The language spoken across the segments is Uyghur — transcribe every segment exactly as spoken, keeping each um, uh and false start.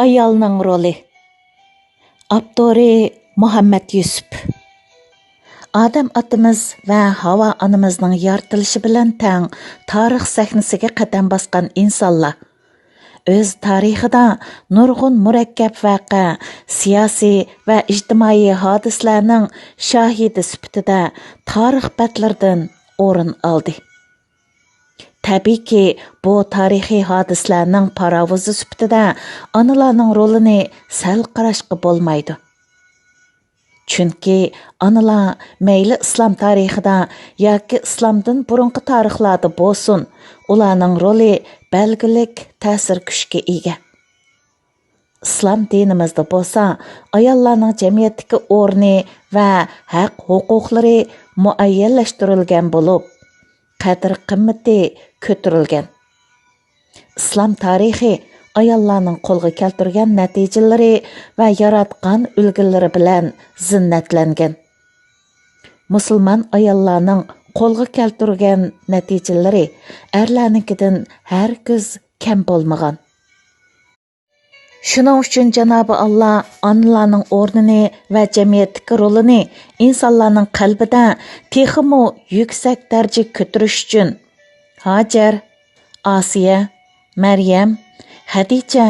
ئايالنىڭ رولى. ئاپتورى مۇھەممەد يۈسۈپ. ئادەم ئاتىمىز ۋە ھاۋا ئانىمىزنىڭ يارىتىلىشى بىلەن تەڭ تارىخ سەھنىسىگە قەدەم باسقان ئىنسانلار ئۆز تارىخىدا نۇرغۇن مۇرەككەپ ۋەقە، سىياسىي ۋە ئىجتىمائىي ھادىسىلەرنىڭ شاھىدى سۈپىتىدە تارىخ بەتلىرىدىن ئورۇن ئالدى. تەبىئىيكى، بۇ تارىخىي ھادىسىلەرنىڭ پاراۋۇزى سۈپىتىدە ئانىلارنىڭ رولىنى سەل قاراشقا بولمايدۇ. چۈنكى ئانىلار مەيلى ئىسلام تارىخىدا ياكى ئىسلامدىن بۇرۇنقى تارىخلاردا بولسۇن، ئۇلارنىڭ رولى بەلگىلىك تەسىر كۈچكە ئىگە. ئىسلام دىنىمىزدا بولسا ئاياللارنىڭ جەمئىيەتتىكى ئورنى ۋە ھەق-ھوقۇقلىرى مۇئەييەنلەشتۈرۈلگەن بولۇپ، قەدىر-قىممىتى كۆتۈرۈلگەن. ئىسلام تارىخى ئاياللارنىڭ قولغا كەلتۈرگەن نەتىجىلىرى ۋە ياراتقان ئۈلگىلىرى بىلەن زىننەتلەنگەن. مۇسۇلمان ئاياللارنىڭ قولغا كەلتۈرگەن نەتىجىلىرى ئەرلەرنىڭكىدىن ھەرگىز كەم بولمىغان. شۇنىڭ ئۈچۈن جانابى ئاللا ئانىلارنىڭ ئورنىنى ۋە جەمئىيەتتىكى رولىنى ئىنسانلارنىڭ قەلبىدە تېخىمۇ يۈكسەك دەرىجىگە كۆتۈرۈش ئۈچۈن ھاجەر، ئاسىيە، مەريەم، خەدىچە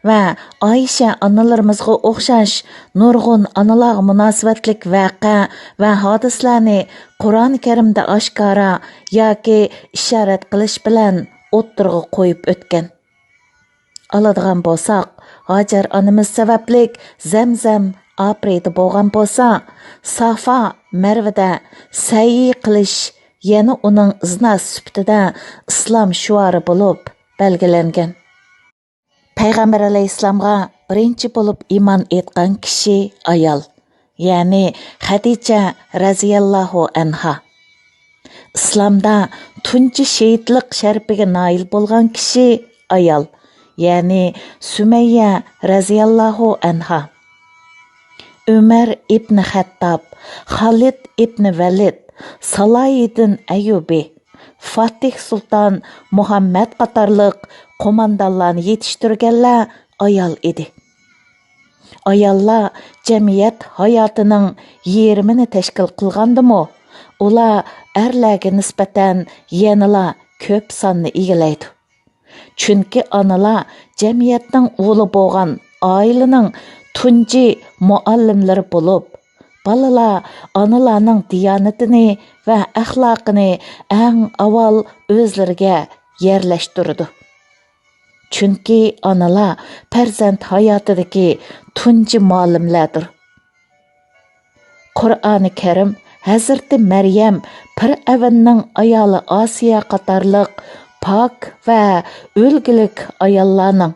ۋە ئائىشە ئانىلىرىمىزغا ئوخشاش نۇرغۇن ئانىلارغا مۇناسىۋەتلىك ۋەقە ۋە ھادىسىلەرنى قۇرئان كەرىمدە ئاشكارا ياكى ئىشارەت قىلىش بىلەن ئوتتۇرىغا قويۇپ ئۆتكەن. ئالىدىغان بولساق، ھاجەر ئانىمىز سەۋەبلىك زەمزەم ئاپرېيدا بولغان بولسا، سافا، مەرۋىدە سەئيى قىلىش يەنە ئۇنىڭ ئىزناسى سۈپىتىدە ئىسلام شوئارى بولۇپ بەلگىلەنگەن. پەيغەمبەر ئەلەيھىسسالامغا بىرىنچى بولۇپ ئىمان ئېيتقان كىشى ئايال، يەنى خەدىچە رەزىياللاھۇ ئەنھا. ئىسلامدا تۇنجى شېھىتلىق شەرىپىگە نائىل بولغان كىشى ئايال، يەنى سۈمەييە رەزىياللاھۇ ئەنھا. ئۆمەر ئىبنى خەتتاب، خالىد ئىبنى ۋەلىد، سالاھىدىن ئەييۇبى، فاتىھ سۇلتان مۇھەممەد قاتارلىق قوماندانلارنى يېتىشتۈرگەنلەر ئايال ئىدى. ئاياللار جەمئىيەت ھاياتىنىڭ يېرىمىنى تەشكىل قىلغاندىمۇ، ئۇلار ئەرلەرگە نىسبەتەن يەنىلا كۆپ ساننى ئىگىلەيدۇ. چۈنكى ئانىلار جەمئىيەتنىڭ ئۇلى بولغان ئائىلىنىڭ تۇنجى مۇئەللىملىرى بولۇپ، بالىلار ئانىلارنىڭ دىيانىتىنى ۋە ئەخلاقىنى ئەڭ ئاۋۋال ئۆزلىرىگە يەرلەشتۈرىدۇ. چۈنكى ئانىلار پەرزەنت ھاياتىدىكى تۇنجى مۇئەللىملەردۇر. قۇرئانى كەرىم ھەزرىتى مەريەم پىرئەۋننىڭ ئايالى ئاسىيە قاتارلىق پاك ۋە ئۈلگىلىك ئاياللارنىڭ،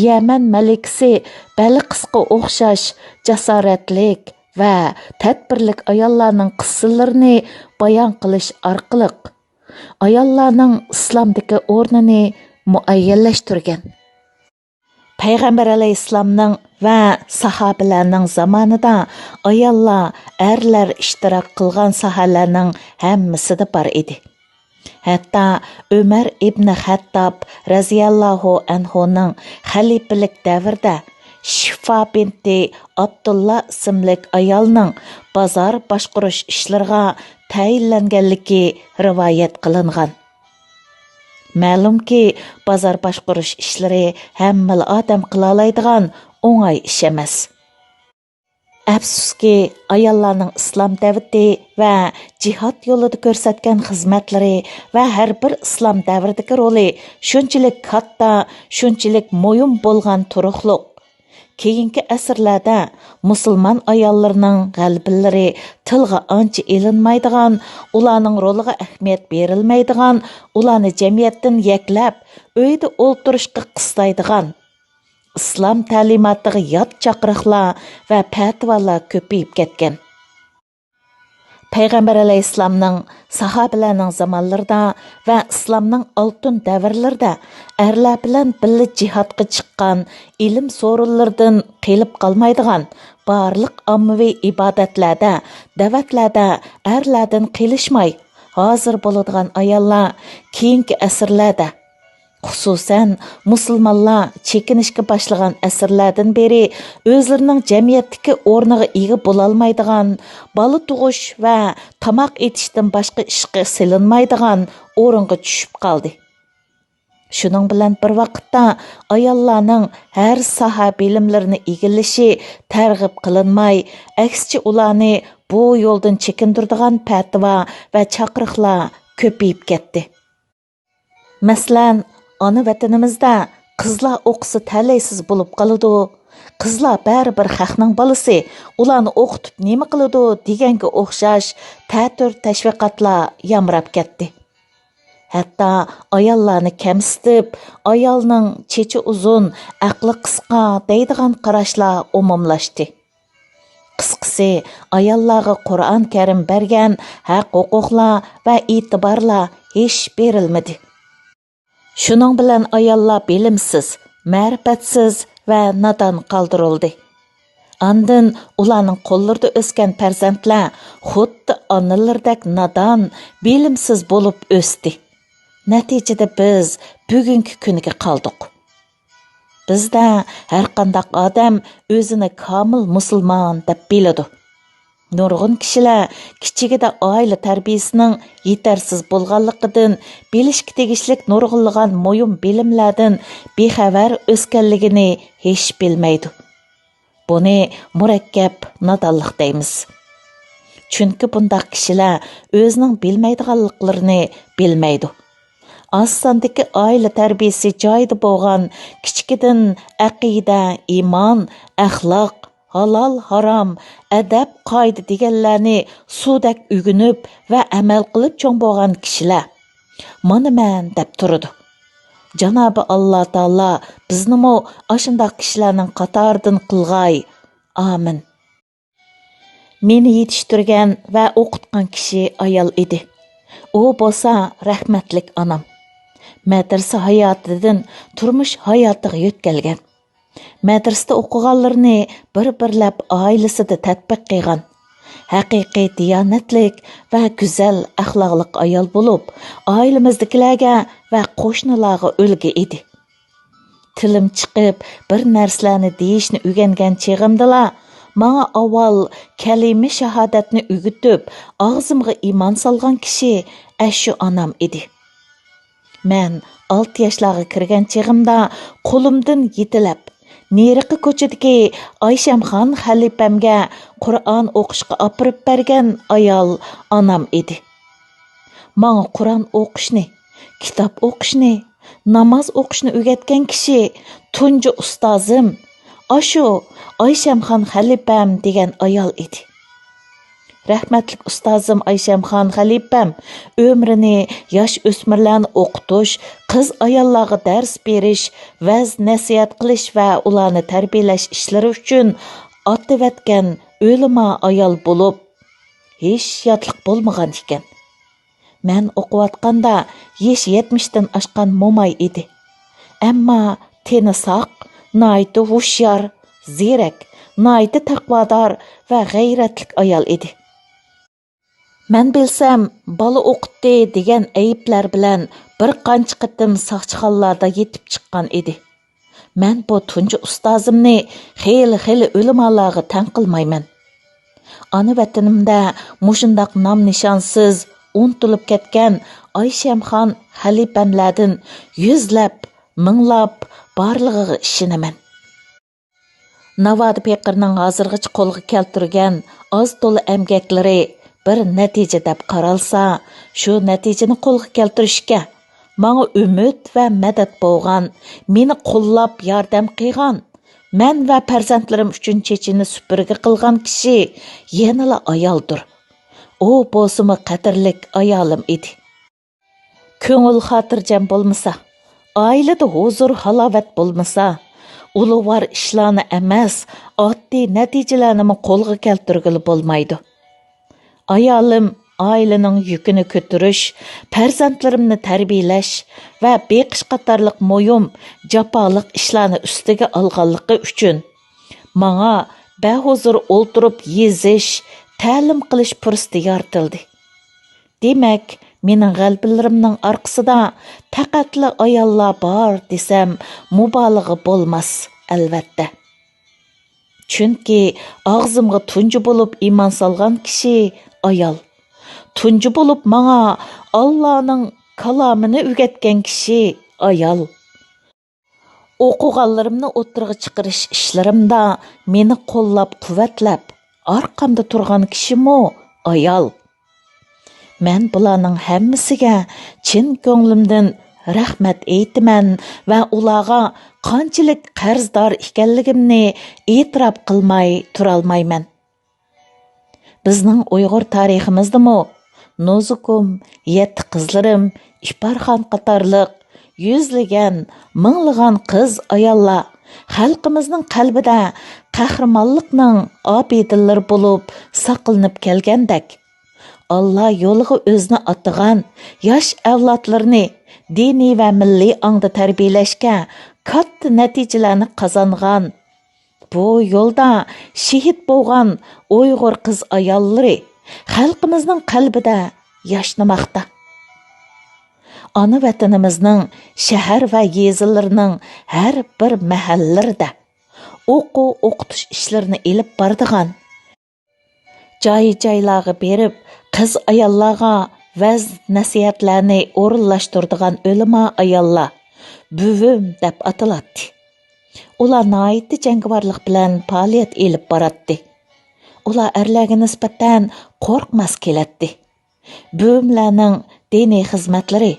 يەمەن مەلىكىسى بەلقىسقا ئوخشاش جاسارەتلىك ۋە تەدبىرلىك ئاياللارنىڭ قىسسىلىرىنى بايان قىلىش ئارقىلىق، ئاياللارنىڭ ئىسلامدىكى ئورنىنى مۇئەييەنلەشتۈرگەن. پەيغەمبەر ئەلەيھىسسالامنىڭ ۋە ساھابىلەرنىڭ زامانىدا ئاياللار ئەرلەر ئىشتىراك قىلغان ساھەلەرنىڭ ھەممىسىدە بار ئىدى. ھەتتا ئۆمەر ئىبنى خەتتاب رەزىياللاھۇ ئەنھۇنىڭ خەلىپىلىك دەۋرىدە شىفا بىنتى ئابدۇللا ئىسىملىك ئايالنىڭ بازار باشقۇرۇش ئىشلىرىغا تەيىنلەنگەنلىكى رىۋايەت قىلىنغان. مەلۇمكى، بازار باشقۇرۇش ئىشلىرى ھەممىلا ئادەم قىلالايدىغان ئوڭاي ئىش ئەمەس. ئەپسۇسكى، ئاياللارنىڭ ئىسلام دەۋىتى ۋە جىھاد يولىدا كۆرسەتكەن خىزمەتلىرى ۋە ھەر بىر ئىسلام دەۋرىدىكى رولى شۇنچىلىك كاتتا، شۇنچىلىك مۇھىم بولغان تۇرۇقلۇق. كېيىنكى ئەسىرلەردە مۇسۇلمان ئاياللىرىنىڭ غەلىبىلىرى تىلغا ئانچە ئېلىنمايدىغان، ئۇلارنىڭ رولىغا ئەھمىيەت بېرىلمەيدىغان، ئۇلارنى جەمئىيەتتىن يەكلەپ، ئۆيدە ئولتۇرۇشقا قىستايدىغان، ئىسلام تەلىماتىغا يات چاقىرىقلار ۋە پەتىۋالار كۆپىيىپ كەتكەن. پەيغەمبەر ئەلەيھىسسالامنىڭ، ساھابىلەرنىڭ زامانلىرىدا ۋە ئىسلامنىڭ ئالتۇن دەۋرلىرىدە ئەرلەر بىلەن بىللە جىھادقا چىققان، ئىلىم سورۇنلىرىدىن قېلىپ قالمايدىغان، بارلىق ئاممىۋى ئىبادەتلەردە، دەۋەتلەردە ئەرلەردىن قېلىشماي ھازىر بولىدىغان ئاياللار كېيىنكى ئەسىرلەردە، خۇسۇسەن، مۇسۇلمانلار چېكىنىشكە باشلىغان ئەسىرلەردىن بېرى ئۆزلىرىنىڭ جەمئىيەتتىكى ئورنىغا ئىگە بولالمايدىغان، بالا تۇغۇش ۋە تاماق ئېتىشتىن باشقا ئىشقا سېلىنمايدىغان ئورۇنغا چۈشۈپ قالدى. شۇنىڭ بىلەن بىر ۋاقىتتا، ئاياللارنىڭ ھەر ساھە بىلىملىرىنى ئىگىلىشى تەرغىب قىلىنماي، ئەكسىچە ئۇلارنى بۇ يولدىن چېكىندۈرىدىغان پەتىۋا ۋە چاقىرىقلار كۆپىيىپ كەتتى. مەسىلەن، ئانا ۋەتىنىمىزدە «قىزلار ئوقۇسا تەلەيسىز بولۇپ قالىدۇ»، «قىزلار بەرىبىر خەقنىڭ بالىسى، ئۇلارنى ئوقۇتۇپ نېمە قىلىدۇ» دېگەنگە ئوخشاش تەتۈر تەشۋىقاتلار يامراپ كەتتى. ھەتتا ئاياللارنى كەمسىتىپ، «ئايالنىڭ چېچى ئۇزۇن، ئەقلى قىسقا» دەيدىغان قاراشلار ئومۇملاشتى. قىسقىسى، ئاياللارغا قۇرئان كەرىم بەرگەن ھەق-ھوقۇقلار ۋە ئېتىبارلار ھېچ بېرىلمىدى. شۇنىڭ بىلەن ئاياللار بىلىمسىز، مەرىپەتسىز ۋە نادان قالدۇرۇلدى. ئاندىن ئۇلارنىڭ قوللىرىدا ئۆسكەن پەرزەنتلەر خۇددى ئانىلىرىدەك نادان، بىلىمسىز بولۇپ ئۆستى. نەتىجىدە بىز بۈگۈنكى كۈنگە قالدۇق. بىزدە ھەرقانداق ئادەم ئۆزىنى كامىل مۇسۇلمان دەپ بىلىدۇ. نۇرغۇن كىشىلەر كىچىكىدە ئائىلە تەربىيەسىنىڭ يېتەرسىز بولغانلىقىدىن، بىلىشكە تېگىشلىك نۇرغۇنلىغان مۇھىم بىلىملەردىن بىخەۋەر ئۆسكەنلىكىنى ھېچ بىلمەيدۇ. بۇنى مۇرەككەپ نادانلىق دەيمىز. چۈنكى بۇنداق كىشىلەر ئۆزىنىڭ بىلمەيدىغانلىقلىرىنى بىلمەيدۇ. ئاز ساندىكى ئائىلە تەربىيەسى جايىدا بولغان، كىچىكىدىن ئەقىدە، ئىمان، ئەخلاق، ھالال، ھارام، ئەدەپ، قائىدە دېگەنلەرنى سۇدەك ئۆگىنىپ ۋە ئەمەل قىلىپ چوڭ بولغان كىشىلەر «مانا مەن» دەپ تۇرىدۇ. جانابى ئاللا تائالا بىزنىمۇ ئاشۇنداق كىشىلەرنىڭ قاتارىدىن قىلغاي. ئامىن. مېنى يېتىشتۈرگەن ۋە ئوقۇتقان كىشى ئايال ئىدى. ئۇ بولسا رەھمەتلىك ئانام. مەدرىسە ھاياتىدىن تۇرمۇش ھاياتىغا يۆتكەلگەن. مەدرىسىدە ئوقۇغانلىرىنى بىر-بىرلەپ ئائىلىسىدە تەتبىق قىلغان. ھەقىقىي دىيانەتلىك ۋە گۈزەل ئەخلاقلىق ئايال بولۇپ، ئائىلىمىزدىكىلەرگە ۋە قوشنىلارغا ئۈلگە ئىدى. تىلىم چىقىپ، بىر نەرسىلەرنى دېيىشنى ئۆگەنگەن چېغىمدىلا، ماڭا ئاۋۋال كەلىمە شاھادەتنى ئۆگىتىپ، ئاغزىمغا ئىمان سالغان كىشى ئەشۇ ئانام ئىدى. مەن ئالتە ياشلارغا كىرگەن چېغىمدا قولۇمدىن يېتىلەپ، نېرىقى كوچىدىكى ئايشەمخان خەلىپەمگە قۇرئان ئوقۇشقا ئاپىرىپ بەرگەن ئايال ئانام ئىدى. ماڭا قۇرئان ئوقۇشنى، كىتاب ئوقۇشنى، ناماز ئوقۇشنى ئۆگەتكەن كىشى تۇنجى ئۇستازىم، ئاشۇ ئايشەمخان خەلىپەم دېگەن ئايال ئىدى. رەھمەتلىك ئۇستازىم ئايشەمخان خەلىپەم ئۆمرىنى ياش ئۆسمۈرلەرنى ئوقۇتۇش، قىز ئاياللارغا دەرس بېرىش، ۋەز نەسىھەت قىلىش ۋە ئۇلارنى تەربىيەلەش ئىشلىرى ئۈچۈن ئاتىۋەتكەن ئۆلىما ئايال بولۇپ، ھېچ ياتلىق بولمىغان ئىكەن. مەن ئوقۇۋاتقاندا يېشى يەتمىشتىن ئاشقان موماي ئىدى. ئەمما تېنى ساق، ناھايىتى ھوشيار، زېرەك، ناھايىتى تەقۋادار ۋە غەيرەتلىك ئايال ئىدى. مەن بىلسەم، بالا ئوقۇتتى دېگەن ئەيىبلەر بىلەن بىر قانچە قېتىم ساقچىخانىلاردا يېتىپ چىققان ئىدى. مەن بۇ تۇنجى ئۇستازىمنى خېلى-خېلى ئۆلىمالارغا تەڭ قىلمايمەن. ئانا ۋەتىنىمدە مۇشۇنداق نام-نىشانسىز، ئۇنتۇلۇپ كەتكەن ئايشەمخان خەلىپەملەردىن يۈزلەپ، مىڭلاپ بارلىقىغا ئىشىنىمەن. ناۋادا پېقىرنىڭ ھازىرغىچە قولغا كەلتۈرگەن ئاز-تولا ئەمگەكلىرى بىر نەتىجە دەپ قارالسا، شۇ نەتىجىنى قولغا كەلتۈرۈشكە ماڭا ئۈمىد ۋە مەدەت بولغان، مېنى قوللاپ ياردەم قىلغان، مەن ۋە پەرزەنتلىرىم ئۈچۈن چېچىنى سۈپۈرگە قىلغان كىشى يەنىلا ئايالدۇر. ئۇ بولسىمۇ قەدىرلىك ئايالىم ئىدى. كۆڭۈل خاتىرجەم بولمىسا، ئائىلىدە ھۇزۇر-ھالاۋەت بولمىسا، ئۇلۇغۋار ئىشلارنى ئەمەس، ئاددىي نەتىجىلەرنىمۇ قولغا كەلتۈرگىلى بولمايدۇ. ئايالىم ئائىلىنىڭ يۈكىنى كۆتۈرۈش، پەرزەنتلىرىمنى تەربىيەلەش ۋە بېقىش قاتارلىق مۇھىم، جاپالىق ئىشلارنى ئۈستىگە ئالغانلىقى ئۈچۈن، ماڭا بەھۇزۇر ئولتۇرۇپ يېزىش، تەلىم قىلىش پۇرسىتى يارىتىلدى. دېمەك، مېنىڭ غەلىبىلىرىمنىڭ ئارقىسىدا پەقەتلا ئاياللار بار دېسەم، مۇبالىغە بولماس، ئەلۋەتتە. چۈنكى ئاغزىمغا تۇنجى بولۇپ ئىمان سالغان كىشى ئايال. تۇنجى بولۇپ ماڭا ئاللانىڭ كالامىنى ئۆگەتكەن كىشى ئايال. ئوقۇغانلىرىمنى ئوتتۇرىغا چىقىرىش ئىشلىرىمدا مېنى قوللاپ-قۇۋۋەتلەپ، ئارقامدا تۇرغان كىشىمۇ ئايال. مەن بۇلارنىڭ ھەممىسىگە چىن كۆڭلۈمدىن رەھمەت ئېيتىمەن ۋە ئۇلارغا قانچىلىك قەرزدار ئىكەنلىكىمنى ئېتىراپ قىلماي تۇرالمايمەن. بىزنىڭ ئۇيغۇر تارىخىمىزدىمۇ نوزۇكۇم، يەتتە قىزلىرىم، ئىپارخان قاتارلىق يۈزلىگەن، مىڭلىغان قىز-ئاياللار خەلقىمىزنىڭ قەلبىدە قەھرىمانلىقنىڭ ئابىدىلىرى بولۇپ ساقلىنىپ كەلگەندەك، ئاللا يولىغا ئۆزىنى ئاتىغان ياش ئەۋلادلىرىنى دىنىي ۋە مىللىي ئاڭدا تەربىيەلەشكە كاتتا نەتىجىلەرنى قازانغان، بۇ يولدا شېھىت بولغان ئۇيغۇر قىز-ئاياللىرى خەلقىمىزنىڭ قەلبىدە ياشنىماقتا. ئانا ۋەتىنىمىزنىڭ شەھەر ۋە يېزىلىرىنىڭ ھەر بىر مەھەللىلىرىدە ئوقۇ-ئوقۇتۇش ئىشلىرىنى ئېلىپ بارىدىغان، جاي-جايلارغا بېرىپ، قىز-ئاياللارغا ۋەز-نەسىھەتلەرنى ئورۇنلاشتۇرىدىغان ئۆلىما ئاياللار بۈۋۈم دەپ ئاتىلاتتى. ئۇلار ناھايىتى جەڭگىۋارلىق بىلەن پائالىيەت ئېلىپ باراتتى. ئۇلار ئەرلەرگە نىسبەتەن قورقماس كېلەتتى. بۈۋۈملەرنىڭ دىنىي خىزمەتلىرى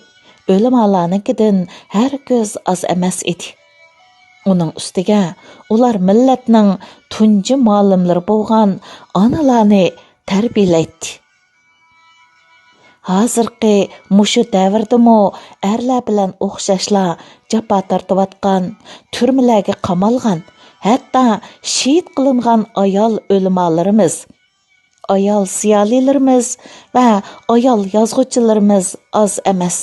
ئۆلىمالارنىڭكىدىن ھەرگىز ئاز ئەمەس ئىدى. ئۇنىڭ ئۈستىگە ئۇلار مىللەتنىڭ تۇنجى مۇئەللىملىرى بولغان ئانىلارنى تەربىيەلەيتتى. ھازىرقى مۇشۇ دەۋردىمۇ ئەرلەر بىلەن ئوخشاشلا جاپا تارتىۋاتقان، تۈرمىلەرگە قامالغان، ھەتتا شېھىت قىلىنغان ئايال ئۆلىمالىرىمىز، ئايال زىيالىيلىرىمىز ۋە ئايال يازغۇچىلىرىمىز ئاز ئەمەس.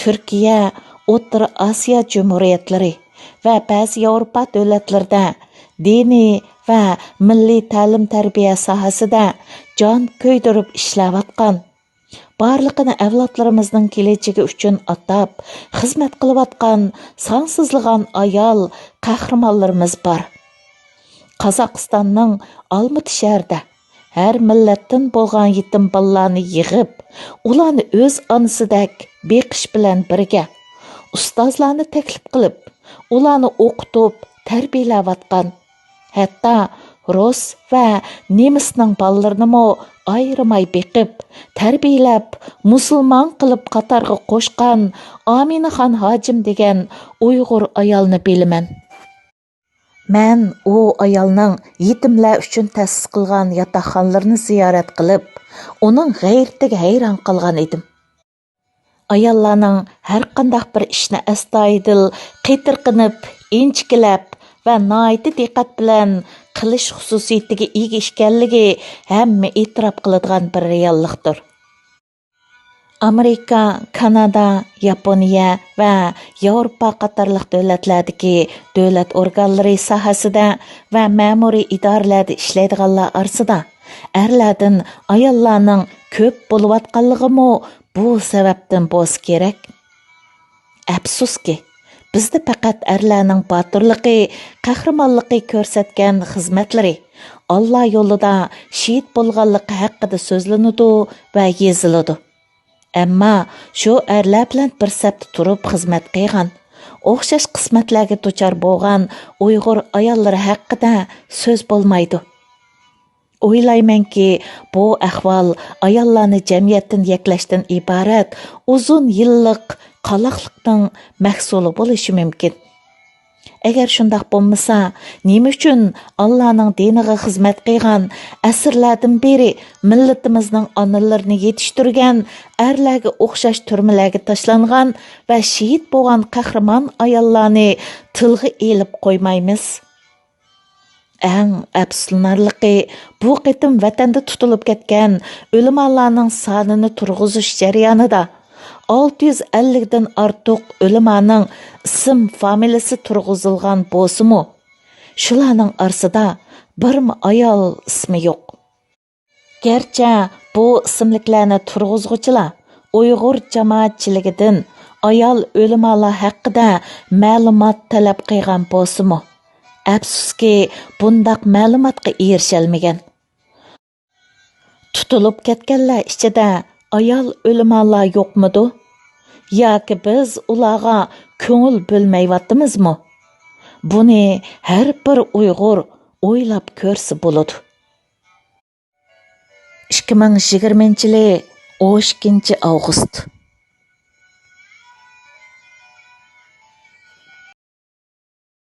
تۈركىيە، ئوتتۇرا ئاسىيا جۇمھۇرىيەتلىرى ۋە بەزى ياۋروپا دۆلەتلىرىدە دىنىي ۋە مىللىي تەلىم-تەربىيە ساھەسىدە جان كۆيدۈرۈپ ئىشلەۋاتقان، بارلىقىنى ئەۋلادلىرىمىزنىڭ كېلىچىكى ئۈچۈن ئاتاپ خىزمەت قىلىۋاتقان سانسىزلىغان ئايال قەھرىمانلىرىمىز بار. قازاقىستاننىڭ ئالمۇتى شەھىرىدە ھەر مىللەتتىن بولغان يېتىم بالىلارنى يىغىپ، ئۇلارنى ئۆز ئانىسىدەك بېقىش بىلەن بىرگە، ئۇستازلارنى تەكلىپ قىلىپ، ئۇلارنى ئوقۇتۇپ تەربىيەلەۋاتقان، ھەتتا رۇس ۋە نېمىسنىڭ بالىلىرىنىمۇ ئايرىماي بېقىپ، تەربىيەلەپ، مۇسۇلمان قىلىپ قاتارغا قوشقان ئامىنەخان ھاجىم دېگەن ئۇيغۇر ئايالنى بىلىمەن. مەن ئۇ ئايالنىڭ يېتىملەر ئۈچۈن تەسىس قىلغان ياتاقخانىلىرىنى زىيارەت قىلىپ، ئۇنىڭ غەيرىتىگە ھەيران قالغان ئىدىم. ئاياللارنىڭ ھەرقانداق بىر ئىشنى ئەستايىدىل، قېتىرقىنىپ، ئىنچىكىلەپ ۋە ناھايىتى دىققەت بىلەن قىلىش خۇسۇسىيىتىگە ئىگە ئىكەنلىكى ھەممە ئېتىراپ قىلىدىغان بىر رېئاللىقتۇر. ئامېرىكا، كانادا، ياپونىيە ۋە ياۋروپا قاتارلىق دۆلەتلەردىكى دۆلەت ئورگانلىرى ساھەسىدە ۋە مەمۇرىي ئىدارىلەردە ئىشلەيدىغانلار ئارىسىدا ئەرلەردىن ئاياللارنىڭ كۆپ بولۇۋاتقانلىقىمۇ بۇ سەۋەبتىن بولسا كېرەك. ئەپسۇسكى، بىزدە پەقەت ئەرلەرنىڭ باتۇرلۇقى، قەھرىمانلىقى كۆرسەتكەن خىزمەتلىرى، ئاللا يولىدا شېھىت بولغانلىقى ھەققىدە سۆزلىنىدۇ ۋە يېزىلىدۇ. ئەمما شۇ ئەرلەر بىلەن بىر سەپتە تۇرۇپ خىزمەت قىلغان، ئوخشاش قىسمەتلەرگە دۇچار بولغان ئۇيغۇر ئاياللىرى ھەققىدە سۆز بولمايدۇ. ئويلايمەنكى، بۇ ئەھۋال ئاياللارنى جەمئىيەتتىن يەكلەشتىن ئىبارەت ئۇزۇن يىللىق قالاقلىقنىڭ مەھسۇلى بولۇشى مۇمكىن. ئەگەر شۇنداق بولمىسا، نېمە ئۈچۈن ئاللانىڭ دىنىغا خىزمەت قىلغان، ئەسىرلەردىن بېرى مىللىتىمىزنىڭ ئانىلىرىنى يېتىشتۈرگەن، ئەرلەرگە ئوخشاش تۈرمىلەرگە تاشلانغان ۋە شېھىت بولغان قەھرىمان ئاياللارنى تىلغا ئېلىپ قويمايمىز؟ ئەڭ ئەپسۇسلىنارلىقى، بۇ قېتىم ۋەتەندە تۇتۇلۇپ كەتكەن ئۆلىمالارنىڭ سانىنى تۇرغۇزۇش جەريانىدا ئالتە يۈز ئەللىكتىن ئارتۇق ئۆلىمانىڭ ئىسىم فامىلىسى تۇرغۇزۇلغان بولسىمۇ، شۇلارنىڭ ئارىسىدا بىرمۇ ئايال ئىسمى يوق. گەرچە بۇ ئىسىملىكلەرنى تۇرغۇزغۇچىلار ئۇيغۇر جامائەتچىلىكىدىن ئايال ئۆلىمالار ھەققىدە مەلۇمات تەلەپ قىلغان بولسىمۇ، ئەپسۇسكى، بۇنداق مەلۇماتقا ئېرىشەلمىگەن. تۇتۇلۇپ كەتكەنلەر ئىچىدە ئايال ئۆلىمالار يوقمىدۇ؟ ياكى بىز ئۇلارغا كۆڭۈل بۆلمەيۋاتىمىزمۇ؟ بۇنى ھەر بىر ئۇيغۇر ئويلاپ كۆرسە بولىدۇ. ئىككى مىڭ يىگىرمىنچى يىلى ئون ئىككىنچى ئاۋغۇست.